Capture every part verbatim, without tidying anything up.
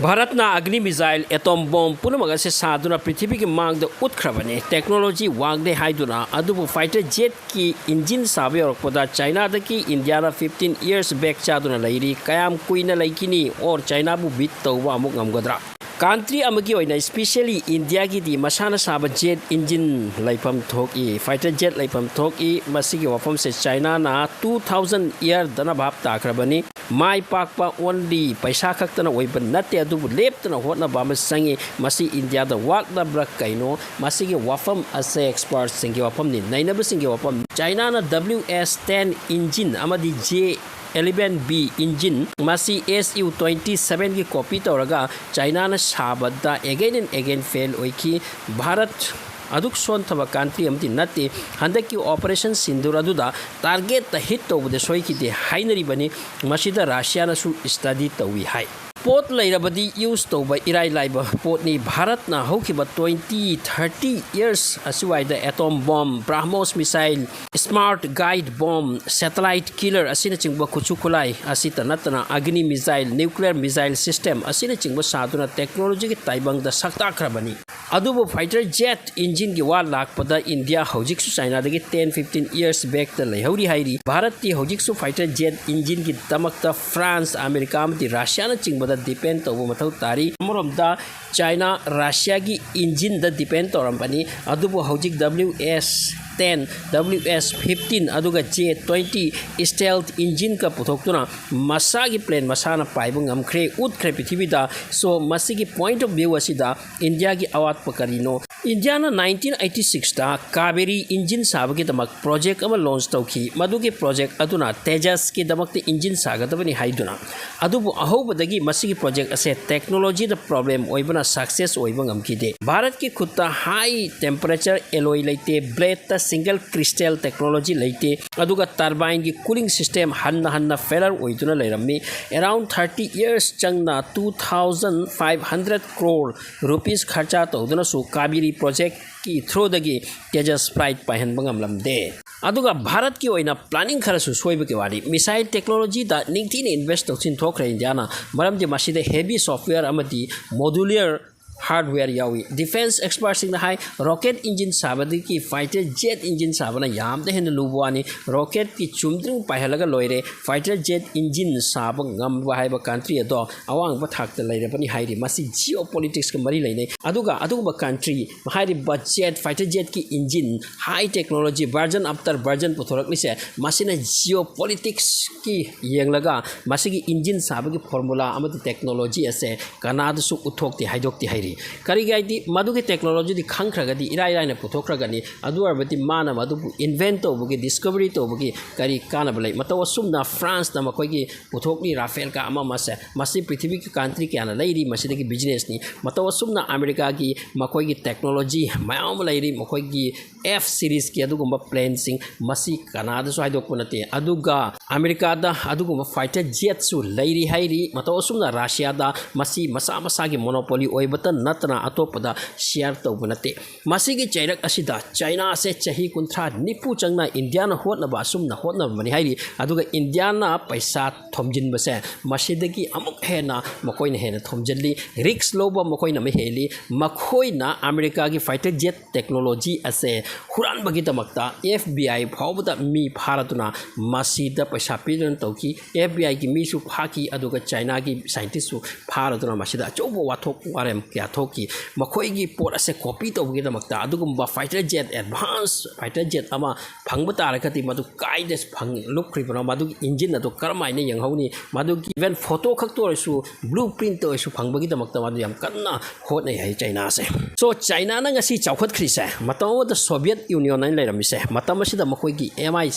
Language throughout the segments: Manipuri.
ꯚꯥꯔꯠꯅ ꯑꯒꯅꯤ ꯃꯤꯖꯥꯏꯜ, ꯑꯦꯇꯣꯝ ꯕꯣꯝ ꯄꯨꯝꯅꯃꯛ ꯑꯁꯤ ꯁꯥꯗꯨꯅ ꯄ꯭ꯔꯤꯊꯤꯕꯤꯒꯤ ꯃꯥꯡꯗ ꯎꯠꯈ꯭ꯔꯕꯅꯤ꯫ ꯇꯦꯛꯅꯣꯂꯣꯖꯤ ꯋꯥꯡꯗꯦ ꯍꯥꯏꯗꯨꯅ, ꯑꯗꯨꯕꯨ ꯐꯥꯏꯇꯔ ꯖꯦꯠꯀꯤ ꯏꯟꯖꯤꯟ ꯁꯥꯕ ꯌꯧꯔꯛꯄꯗ ꯆꯥꯏꯅꯥꯗꯒꯤ ꯏꯟꯗꯤꯌꯥꯅ fifteen years back ꯆꯥꯗꯨꯅ ꯂꯩꯔꯤ꯫ ꯀꯌꯥꯝ ꯀꯨꯏꯅ ꯂꯩꯈꯤꯅꯤ? Or ꯆꯥꯏꯅꯥꯕꯨ ꯕꯤꯠ ꯇꯧꯕ ꯑꯃꯨꯛ ꯉꯝꯒꯗ꯭ꯔꯥ? ꯀꯟꯇ꯭ꯔꯤ ꯑꯃꯒꯤ ꯑꯣꯏꯅ, especially ꯏꯟꯗꯤꯌꯥꯒꯤꯗꯤ ꯃꯁꯥꯅ ꯁꯥꯕ ꯖꯦꯠ ꯏꯟꯖꯤꯟ ꯂꯩꯐꯝ ꯊꯣꯛꯏ, ꯐꯥꯏꯇꯔ ꯖꯦꯠ ꯂꯩꯐꯝ ꯊꯣꯛꯏ꯫ ꯃꯁꯤꯒꯤ ꯋꯥꯐꯝꯁꯦ ꯆꯥꯏꯅꯥꯅ two thousand yearꯗꯅ ꯚꯥꯞ ꯇꯥꯈ꯭ꯔꯕꯅꯤ꯫ ꯃꯥꯏ ꯄꯥꯛꯄ only ꯄꯩꯁꯥ ꯈꯛꯇꯅ ꯑꯣꯏꯕ ꯅꯠꯇꯦ, ꯑꯗꯨꯕꯨ ꯂꯦꯞꯇꯅ ꯍꯣꯠꯅꯕ ꯑꯃ ꯆꯪꯏ꯫ ꯃꯁꯤ ꯏꯟꯗꯤꯌꯥꯗ ꯋꯥꯠꯂꯕ꯭ꯔꯥ ꯀꯩꯅꯣ? ꯃꯁꯤꯒꯤ ꯋꯥꯐꯝ ꯑꯁꯦ expertꯁꯤꯡꯒꯤ ꯋꯥꯐꯝꯅꯤ, ꯅꯩꯅꯕꯁꯤꯡꯒꯤ ꯋꯥꯐꯝ꯫ ꯆꯥꯏꯅꯥꯅ W S ten ꯏꯟꯖꯤꯟ ꯑꯃꯗꯤ J eleven B ꯏꯟꯖꯤꯟ, ꯃꯁꯤ S U twenty sevenꯒꯤ copy ꯇꯧꯔꯒ ꯆꯥꯏꯅꯥꯅ ꯁꯥꯕꯗ again and again fail ꯑꯣꯏꯈꯤ꯫ ꯚꯥꯔꯠ ꯑꯗꯨꯛ ꯁꯣꯟꯊꯕ ꯀꯟꯇ꯭ꯔꯤ ꯑꯃꯗꯤ ꯅꯠꯇꯦ꯫ ꯍꯟꯗꯛꯀꯤ ꯑꯣꯄꯔꯦꯁꯟ ꯁꯤꯟꯗꯨꯔ ꯑꯗꯨꯗ ꯇꯥꯔꯒꯦꯠꯇ ꯍꯤꯠ ꯇꯧꯕꯗ ꯁꯣꯏꯈꯤꯗꯦ ꯍꯥꯏꯅꯔꯤꯕꯅꯤ꯫ ꯃꯁꯤꯗ ꯔꯁꯤꯌꯥꯅꯁꯨ ꯁ꯭ꯇꯗꯤ ꯇꯧꯏ ꯍꯥꯏ꯫ ꯄꯣꯠ ꯂꯩꯔꯕꯗꯤ ꯌꯨꯁ ꯇꯧꯕ ꯏꯔꯥꯏ ꯂꯥꯏꯕ ꯄꯣꯠꯅꯤ꯫ ꯚꯥꯔꯠꯅ ꯍꯧꯈꯤꯕ twenty thirty years ꯑꯁꯤꯋꯥꯏꯗ atom bomb, BrahMos missile, smart guide bomb, satellite killer ꯑꯁꯤꯅꯆꯤꯡꯕ ꯈꯨꯠꯁꯨ ꯈꯨꯠꯂꯥꯏ ꯑꯁꯤꯇ ꯅꯠꯇꯅ Agni missile, nuclear missile system ꯑꯁꯤꯅꯆꯤꯡꯕ ꯁꯥꯗꯨꯅ ꯇꯦꯛꯅꯣꯂꯣꯖꯤꯒꯤ ꯇꯥꯏꯕꯪꯗ ꯁꯛꯇꯥꯛꯈ꯭ꯔꯕꯅꯤ꯫ ꯑꯗꯨꯕꯨ ꯐꯥꯏꯇꯔ ꯖꯦꯠ ꯏꯟꯖꯤꯟꯒꯤ ꯋꯥ ꯂꯥꯛꯄꯗ ꯏꯟꯗꯤꯌꯥ ꯍꯧꯖꯤꯛꯁꯨ ꯆꯥꯏꯅꯥꯗꯒꯤ ten fifteen years backꯇ ꯂꯩꯍꯧꯔꯤ ꯍꯥꯏꯔꯤ꯫ ꯚꯥꯔꯠꯇꯤ ꯍꯧꯖꯤꯛꯁꯨ ꯐꯥꯏꯇꯔ ꯖꯦꯠ ꯏꯟꯖꯤꯟꯒꯤꯗꯃꯛꯇ ꯐ꯭ꯔꯥꯟꯁ, ꯑꯃꯦꯔꯤꯀꯥ ꯑꯃꯗꯤ ꯔꯁꯤꯌꯥꯅꯆꯤꯡꯕꯗ ꯗꯤꯄꯦꯟ ꯇꯧꯕ ꯃꯊꯧ ꯇꯥꯔꯤ꯫ ꯑꯃꯔꯣꯝꯗ ꯆꯥꯏꯅꯥ ꯔꯁꯤꯌꯥꯒꯤ ꯏꯟꯖꯤꯟꯗ ꯗꯤꯄꯦꯟ ꯇꯧꯔꯝꯕꯅꯤ, ꯑꯗꯨꯕꯨ ꯍꯧꯖꯤꯛ W S ten, W S fifteen ꯑꯗꯨꯒ J twenty stealth ꯏꯟꯖꯤꯟꯒ ꯄꯨꯊꯣꯛꯇꯨꯅ ꯃꯁꯥꯒꯤ ꯄ꯭ꯂꯦꯟ ꯃꯁꯥꯅ ꯄꯥꯏꯕ ꯉꯝꯈ꯭ꯔꯦ, ꯎꯠꯈ꯭ꯔꯦ ꯄ꯭ꯔꯤꯊꯤꯕꯤꯗ꯫ So ꯃꯁꯤꯒꯤ point of view ꯑꯁꯤꯗ ꯏꯟꯗꯤꯌꯥꯒꯤ ꯑꯋꯥꯠꯄ ꯀꯔꯤꯅꯣ? ꯏꯟꯗꯤꯌꯥꯅ nineteen eighty sixꯇ ꯀꯥꯕꯦꯔꯤ ꯏꯟꯖꯤꯟ ꯁꯥꯕꯒꯤꯗꯃꯛ ꯄ꯭ꯔꯣꯖꯦꯛ ꯑꯃ ꯂꯣꯟꯆ ꯇꯧꯈꯤ꯫ ꯃꯗꯨꯒꯤ ꯄ꯭ꯔꯣꯖꯦꯛ ꯑꯗꯨꯅ ꯇꯦꯖꯁꯀꯤꯗꯃꯛꯇ ꯏꯟꯖꯤꯟ ꯁꯥꯒꯗꯕꯅꯤ ꯍꯥꯏꯗꯨꯅ꯫ ꯑꯗꯨꯕꯨ ꯑꯍꯧꯕꯗꯒꯤ ꯃꯁꯤꯒꯤ ꯄ꯭ꯔꯣꯖꯦꯛ ꯑꯁꯦ ꯇꯦꯛꯅꯣꯂꯣꯖꯤꯗ ꯄ꯭ꯔꯣꯕ꯭ꯂꯦꯝ ꯑꯣꯏꯕꯅ ꯁꯛꯁꯦꯁ ꯑꯣꯏꯕ ꯉꯝꯈꯤꯗꯦ꯫ ꯚꯥꯔꯠꯀꯤ ꯈꯨꯠꯇ ꯍꯥꯏ ꯇꯦꯝꯄꯔꯦꯆꯔ ꯑꯦꯂꯣꯏ ꯂꯩꯇꯦ, ꯕ꯭ꯂꯦꯗꯇ ꯁꯤꯡꯒꯜ ꯀ꯭ꯔꯤꯁꯇꯦꯜ ꯇꯦꯛꯅꯣꯂꯣꯖꯤ ꯂꯩꯇꯦ, ꯑꯗꯨꯒ ꯇꯔꯕꯥꯏꯟꯒꯤ ꯀꯨꯂꯤꯡ ꯁꯤꯁꯇꯦꯝ ꯍꯟꯅ ꯍꯟꯅ ꯐꯦꯂꯔ ꯑꯣꯏꯗꯨꯅ ꯂꯩꯔꯝꯃꯤ꯫ Around thirty years ꯆꯪꯅ two thousand five hundred crore rupees ꯈꯔꯆꯥ ꯇꯧꯗꯨꯅꯁꯨ Kaveri ꯄ꯭ꯔꯣꯖꯦꯛꯀꯤ ꯊ꯭ꯔꯨꯗꯒꯤ ꯇꯦꯖꯁ ꯐ꯭ꯂꯥꯏꯠ ꯄꯥꯏꯍꯟꯕ ꯉꯝꯂꯝꯗꯦ꯫ ꯑꯗꯨꯒ ꯚꯥꯔꯠꯀꯤ ꯑꯣꯏꯅ planning ꯈꯔꯁꯨ ꯁꯣꯏꯕꯒꯤ ꯋꯥꯅꯤ꯫ Missile technologyꯗ ꯅꯤꯡꯊꯤꯅ invest ꯇꯧꯁꯤꯟ ꯊꯣꯛꯈ꯭ꯔꯦ ꯏꯟꯗꯤꯌꯥꯅ, ꯃꯔꯝꯗꯤ ꯃꯁꯤꯗ heavy software ꯑꯃꯗꯤ modular hardware ꯌꯥꯎꯏ꯫ Defence expertꯁꯤꯡꯅ ꯍꯥꯏ, rocket engine ꯁꯥꯕꯗꯒꯤ fighter jet engine ꯁꯥꯕꯅ ꯌꯥꯝꯅ ꯍꯦꯟꯅ ꯂꯨꯕ ꯋꯥꯅꯤ꯫ Rocketꯀꯤ ꯆꯨꯝꯗ꯭ꯔꯤꯡ ꯄꯥꯏꯍꯜꯂꯒ ꯂꯣꯏꯔꯦ, fighter jet engine ꯁꯥꯕ ꯉꯝꯕ ꯍꯥꯏꯕ country ꯑꯗꯣ ꯑꯋꯥꯡꯕ ꯊꯥꯛꯇ ꯂꯩꯔꯕꯅꯤ ꯍꯥꯏꯔꯤ꯫ ꯃꯁꯤ geopoliticsꯀ ꯃꯔꯤ ꯂꯩꯅꯩ꯫ ꯑꯗꯨꯒ ꯑꯗꯨꯒꯨꯝꯕ country, ꯍꯥꯏꯔꯤꯕ jet, fighter jetꯀꯤ engine, high technology, version after version ꯄꯨꯊꯣꯔꯛꯂꯤꯁꯦ, ꯃꯁꯤꯅ geopoliticsꯀꯤ ꯌꯦꯡꯂꯒ ꯃꯁꯤꯒꯤ engine ꯁꯥꯕꯒꯤ formula ꯑꯃꯗꯤ technology ꯑꯁꯦ ꯀꯅꯥꯗꯁꯨ ꯎꯠꯊꯣꯛꯇꯦ, ꯍꯥꯏꯗꯣꯛꯇꯦ ꯍꯥꯏꯔꯤ꯫ ꯀꯔꯤꯒꯤ ꯍꯥꯏꯗꯤ, ꯃꯗꯨꯒꯤ technologyꯗꯤ ꯈꯪꯈ꯭ꯔꯒꯗꯤ ꯏꯔꯥꯏ ꯂꯥꯏꯅ ꯄꯨꯊꯣꯛꯈ꯭ꯔꯒꯅꯤ꯫ ꯑꯗꯨ ꯑꯣꯏꯔꯕꯗꯤ ꯃꯥꯅ ꯃꯗꯨꯕꯨ invent ꯇꯧꯕꯒꯤ, discovery ꯇꯧꯕꯒꯤ ꯀꯔꯤ ꯀꯥꯟꯅꯕ ꯂꯩ? ꯃꯇꯧ ꯑꯁꯨꯝꯅ Franceꯅ ꯃꯈꯣꯏꯒꯤ ꯄꯨꯊꯣꯛꯂꯤ Rafale ꯀꯥ ꯑꯃ ꯑꯃꯁꯦ, ꯃꯁꯤ ꯄ꯭ꯔꯤꯊꯤꯕꯤꯒꯤ country ꯀꯌꯥꯅ ꯂꯩꯔꯤ, ꯃꯁꯤꯗꯒꯤ businessꯅꯤ꯫ ꯃꯇꯧ ꯑꯁꯨꯝꯅ Americaꯒꯤ ꯃꯈꯣꯏꯒꯤ technology ꯃꯌꯥꯝ ꯑꯃ ꯂꯩꯔꯤ, ꯃꯈꯣꯏꯒꯤ F serieski ꯑꯗꯨꯒꯨꯝꯕ planeꯁꯤꯡ, ꯃꯁꯤ ꯀꯅꯥꯗꯁꯨ ꯍꯥꯏꯗꯣꯛꯄ ꯅꯠꯇꯦ꯫ ꯑꯗꯨꯒ Americaꯗ ꯑꯗꯨꯒꯨꯝꯕ fighter jetꯁꯨ ꯂꯩꯔꯤ ꯍꯥꯏꯔꯤ꯫ ꯃꯇꯧ ꯑꯁꯨꯝꯅ Russiaꯗ ꯃꯁꯤ ꯃꯁꯥ ꯃꯁꯥꯒꯤ monopoly ꯑꯣꯏꯕꯇ ꯅꯠꯇꯅ ꯑꯇꯣꯞꯄꯗ share ꯇꯧꯕ ꯅꯠꯇꯦ꯫ ꯃꯁꯤꯒꯤ ꯆꯩꯔꯛ ꯑꯁꯤꯗ Chinaꯁꯦ ꯆꯍꯤ ꯀꯨꯟꯊ꯭ꯔꯥ ꯅꯤꯐꯨ ꯆꯪꯅ ꯏꯟꯗꯤꯌꯥꯅ ꯍꯣꯠꯅꯕ ꯑꯁꯨꯝꯅ ꯍꯣꯠꯅꯕꯅꯤ ꯍꯥꯏꯔꯤ꯫ ꯑꯗꯨꯒ ꯏꯟꯗꯤꯌꯥꯅ ꯄꯩꯁꯥ ꯊꯣꯝꯖꯤꯟꯕꯁꯦ ꯃꯁꯤꯗꯒꯤ ꯑꯃꯨꯛ ꯍꯦꯟꯅ ꯃꯈꯣꯏꯅ ꯍꯦꯟꯅ ꯊꯣꯝꯖꯤꯜꯂꯤ꯫ Risk ꯂꯧꯕ ꯃꯈꯣꯏꯅ ꯑꯃ ꯍꯦꯜꯂꯤ꯫ ꯃꯈꯣꯏꯅ Americaꯒꯤ fighter jet technology ꯑꯁꯦ ꯍꯨꯔꯥꯟꯕꯒꯤꯗꯃꯛꯇ FBI ꯐꯥꯎꯕꯗ ꯃꯤ ꯐꯥꯔꯗꯨꯅ ꯃꯁꯤꯗ ꯄꯩꯁꯥ ꯄꯤꯗꯨꯅ ꯇꯧꯈꯤ꯫ FBIꯒꯤ ꯃꯤꯁꯨ ꯐꯥꯈꯤ, ꯑꯗꯨꯒ Chinaꯒꯤ scientistꯁꯨ ꯐꯥꯔꯗꯨꯅ ꯃꯁꯤꯗ ꯑꯆꯧꯕ ꯋꯥꯊꯣꯛ ꯋꯥꯔꯦꯝ ꯀꯌꯥ ꯊꯣꯛꯈꯤ꯫ ꯃꯈꯣꯏꯒꯤ ꯄꯣꯠ ꯑꯁꯦ copy ꯇꯧꯕꯒꯤꯗꯃꯛꯇ ꯑꯗꯨꯒꯨꯝꯕ fighter jet, advance fighter jet ꯑꯃ ꯐꯪꯕ ꯇꯥꯔꯒꯗꯤ ꯃꯗꯨ ꯀꯥꯏꯗ ꯐꯪ-, ꯂꯨꯞꯈ꯭ꯔꯤꯕꯅꯣ, ꯃꯗꯨꯒꯤ engine ꯑꯗꯨ ꯀꯔꯝꯍꯥꯏꯅ ꯌꯦꯡꯍꯧꯅꯤ, ꯃꯗꯨꯒꯤ even photo ꯈꯛꯇ ꯑꯣꯏꯔꯁꯨ, blueprintꯇ ꯑꯣꯏꯔꯁꯨ ꯐꯪꯕꯒꯤꯗꯃꯛꯇ ꯃꯗꯨ ꯌꯥꯝ ꯀꯟꯅ ꯍꯣꯠꯅꯩ ꯍꯥꯏ Chinaꯁꯦ꯫ So Chinaꯅ ꯉꯁꯤ ꯆꯥꯎꯈꯠꯈ꯭ꯔꯤꯁꯦ, ꯃꯇꯝ ꯑꯃꯗ Soviet Union ꯍꯥꯏꯅ ꯂꯩꯔꯝꯃꯤꯁꯦ, ꯃꯇꯝ ꯑꯁꯤꯗ ꯃꯈꯣꯏꯒꯤ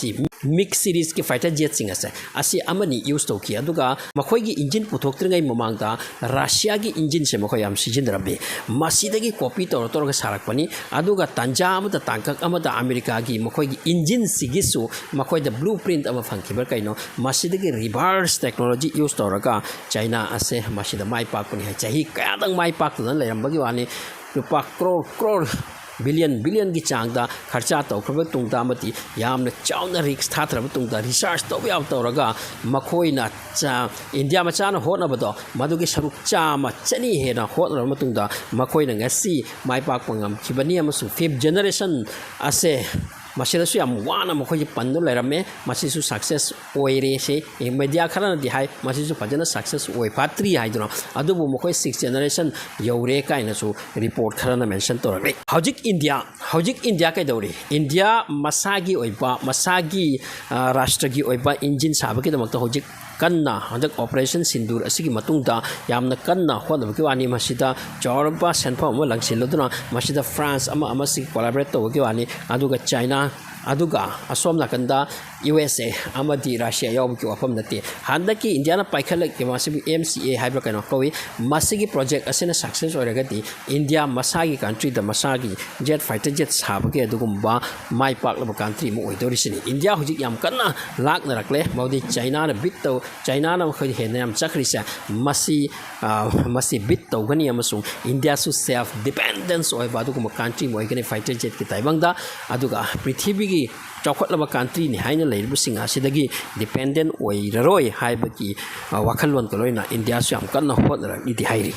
MiG serieski fighter jetꯁꯤꯡ ꯑꯁꯦ, ꯑꯁꯤ ꯑꯃꯅꯤ use ꯇꯧꯈꯤ꯫ ꯑꯗꯨꯒ ꯃꯈꯣꯏꯒꯤ engine ꯄꯨꯊꯣꯛꯇ꯭ꯔꯤꯉꯩ ꯃꯃꯥꯡꯗ Russiaꯒꯤ engineꯁꯦ ꯃꯈꯣꯏ ꯌꯥꯝ ꯁꯤꯖꯤꯟꯅꯔꯝꯃꯤ꯫ ꯃꯁꯤꯗꯒꯤ copy ꯇꯧꯔ ꯇꯧꯔꯒ ꯁꯥꯔꯛꯄꯅꯤ꯫ ꯑꯗꯨꯒ ꯇꯥꯟꯖꯥ ꯑꯃꯗ, ꯇꯥꯡꯀꯛ ꯑꯃꯗ Americaꯒꯤ ꯃꯈꯣꯏꯒꯤ engineꯁꯤꯒꯤꯁꯨ ꯃꯈꯣꯏꯗ blueprint ꯑꯃ ꯐꯪꯈꯤꯕ꯭ꯔꯥ ꯀꯩꯅꯣ, ꯃꯁꯤꯗꯒꯤ reverse technology use ꯇꯧꯔꯒ China ꯑꯁꯦ ꯃꯁꯤꯗ ꯃꯥꯏ ꯄꯥꯛꯄꯅꯤ ꯍꯥꯏ꯫ ꯆꯍꯤ ꯀꯌꯥꯗꯪ ꯃꯥꯏ ꯄꯥꯛꯇꯗꯅ ꯂꯩꯔꯝꯕꯒꯤ ꯋꯥꯅꯤ꯫ ꯂꯨꯄꯥ crore, crore ꯕꯤꯂꯤꯌꯟ ꯕꯤꯂꯤꯌꯟꯒꯤ ꯆꯥꯡꯗ ꯈꯔꯆꯥ ꯇꯧꯈ꯭ꯔꯕ ꯃꯇꯨꯡꯗ ꯑꯃꯗꯤ ꯌꯥꯝꯅ ꯆꯥꯎꯅ ꯔꯤꯁꯛ ꯊꯥꯊꯔꯕ ꯃꯇꯨꯡꯗ, ꯔꯤꯁꯔꯁ ꯇꯧꯕ ꯌꯥꯕ ꯇꯧꯔꯒ, ꯃꯈꯣꯏꯅ ꯆ-, ꯏꯟꯗꯤꯌꯥ ꯃꯆꯥꯅ ꯍꯣꯠꯅꯕꯗꯣ ꯃꯗꯨꯒꯤ ꯁꯔꯨꯛ ꯆꯥꯝꯃ, ꯆꯅꯤ ꯍꯦꯟꯅ ꯍꯣꯠꯅꯔꯕ ꯃꯇꯨꯡꯗ ꯃꯈꯣꯏꯅ ꯉꯁꯤ ꯃꯥꯏ ꯄꯥꯛꯄ ꯉꯝꯈꯤꯕꯅꯤ꯫ ꯑꯃꯁꯨꯡ fifth generation ꯑꯁꯦ ꯃꯁꯤꯗꯁꯨ ꯌꯥꯝ ꯋꯥꯅ ꯃꯈꯣꯏꯁꯦ ꯄꯟꯗꯨꯅ ꯂꯩꯔꯝꯃꯦ꯫ ꯃꯁꯤꯁꯨ ꯁꯛꯁꯦꯁ ꯑꯣꯏꯔꯦ ꯁꯤ ꯃꯦꯗꯤꯌꯥ ꯈꯔꯅꯗꯤ ꯍꯥꯏ, ꯃꯁꯤꯁꯨ ꯐꯖꯅ ꯁꯛꯁꯦꯁ ꯑꯣꯏ ꯐꯥꯠꯇ꯭ꯔꯤ ꯍꯥꯏꯗꯨꯅ꯫ ꯑꯗꯨꯕꯨ ꯃꯈꯣꯏ sixth generation ꯌꯧꯔꯦ ꯀꯥꯏꯅꯁꯨ ꯔꯤꯄꯣꯔꯠ ꯈꯔꯅ ꯃꯦꯟꯁꯟ ꯇꯧꯔꯛꯂꯤ꯫ ꯍꯧꯖꯤꯛ ꯏꯟꯗꯤꯌꯥ, ꯍꯧꯖꯤꯛ ꯏꯟꯗꯤꯌꯥ ꯀꯩꯗꯧꯔꯤ? ꯏꯟꯗꯤꯌꯥ ꯃꯁꯥꯒꯤ ꯑꯣꯏꯕ, ꯃꯁꯥꯒꯤ, ꯑ, ꯔꯥꯁꯇ꯭ꯔꯒꯤ ꯑꯣꯏꯕ ꯏꯟꯖꯤꯟ ꯁꯥꯕꯒꯤꯗꯃꯛꯇ ꯍꯧꯖꯤꯛ ꯀꯟꯅ, ꯍꯟꯗꯛ ꯑꯣꯄꯔꯦꯁꯟ ꯁꯤꯟꯗꯨꯔ ꯑꯁꯤꯒꯤ ꯃꯇꯨꯡꯗ ꯌꯥꯝꯅ ꯀꯟꯅ ꯍꯣꯠꯅꯕꯒꯤ ꯋꯥꯅꯤ꯫ ꯃꯁꯤꯗ ꯆꯥꯎꯔꯕ ꯁꯦꯟꯐꯝ ꯑꯃ ꯂꯪꯁꯤꯜꯂꯗꯨꯅ ꯃꯁꯤꯗ ꯐ꯭ꯔꯥꯟꯁ ꯑꯃ ꯑꯃꯁꯤ ꯀꯣꯂꯥꯕꯣꯔꯦꯠ ꯇꯧꯕꯒꯤ ꯋꯥꯅꯤ꯫ ꯑꯗꯨꯒ ꯆꯥꯏꯅꯥ, ꯑꯗꯨꯒ ꯑꯁꯣꯝ ꯅꯥꯀꯟꯗ ꯌꯨ ꯑꯦꯁ ꯑꯦ ꯑꯃꯗꯤ ꯔꯁꯤꯌꯥ ꯌꯥꯎꯕꯒꯤ ꯋꯥꯐꯝ ꯅꯠꯇꯦ꯫ ꯍꯟꯗꯛꯀꯤ ꯏꯟꯗꯤꯌꯥꯅ ꯄꯥꯏꯈꯠꯂꯛꯂꯤꯕ ꯃꯁꯤꯕꯨ ꯑꯦꯝ ꯁꯤ ꯑꯦ ꯍꯥꯏꯕ꯭ꯔꯥ ꯀꯩꯅꯣ ꯀꯧꯏ꯫ ꯃꯁꯤꯒꯤ ꯄ꯭ꯔꯣꯖꯦꯛ ꯑꯁꯤꯅ ꯁꯛꯁꯦꯁ ꯑꯣꯏꯔꯒꯗꯤ ꯏꯟꯗꯤꯌꯥ ꯃꯁꯥꯒꯤ ꯀꯟꯇ꯭ꯔꯤꯗ ꯃꯁꯥꯒꯤ ꯖꯦꯠ ꯐꯥꯏꯇꯔ ꯖꯦꯠ ꯁꯥꯕꯒꯤ ꯑꯗꯨꯒꯨꯝꯕ ꯃꯥꯏ ꯄꯥꯛꯂꯕ ꯀꯟꯇ꯭ꯔꯤ ꯑꯃ ꯑꯣꯏꯗꯧꯔꯤꯁꯤꯅꯤ꯫ ꯏꯟꯗꯤꯌꯥ ꯍꯧꯖꯤꯛ ꯌꯥꯝ ꯀꯟꯅ ꯂꯥꯛꯅꯔꯛꯂꯦ꯫ ꯃꯗꯨꯗꯤ ꯆꯥꯏꯅꯥꯅ ꯕꯤꯠ ꯇꯧ, ꯆꯥꯏꯅꯥꯅ ꯃꯈꯣꯏ ꯍꯦꯟꯅ ꯌꯥꯝ ꯆꯠꯈ꯭ꯔꯤꯁꯦ꯫ ꯃꯁꯤ, ꯑ, ꯃꯁꯤ ꯕꯤꯠ ꯇꯧꯒꯅꯤ ꯑꯃꯁꯨꯡ ꯏꯟꯗꯤꯌꯥꯁꯨ ꯁꯦꯜꯐ ꯗꯤꯄꯦꯟꯗꯦꯟꯁ ꯑꯣꯏꯕ ꯑꯗꯨꯒꯨꯝꯕ ꯀꯟꯇ꯭ꯔꯤ ꯑꯃ ꯑꯣꯏꯒꯅꯤ ꯐꯥꯏꯇꯔ ꯖꯦꯠꯀꯤ ꯇꯥꯏꯕꯪꯗ꯫ ꯑꯗꯨꯒ ꯄ꯭ꯔꯤꯊꯤꯕꯤꯒꯤ ꯆꯥꯎꯈꯠꯂꯕ ꯀꯟꯇ꯭ꯔꯤꯅꯤ ꯍꯥꯏꯅ ꯂꯩꯔꯤꯕꯁꯤꯡ ꯑꯁꯤꯗꯒꯤ ꯗꯤꯄꯦꯟꯗꯦꯟ ꯑꯣꯏꯔꯔꯣꯏ ꯍꯥꯏꯕꯒꯤ, ꯑ, ꯋꯥꯈꯜꯂꯣꯟꯒ ꯂꯣꯏꯅ ꯏꯟꯗꯤꯌꯥꯁꯨ ꯌꯥꯝ ꯀꯟꯅ ꯍꯣꯠꯅꯔꯛꯂꯤꯗꯤ ꯍꯥꯏꯔꯤ꯫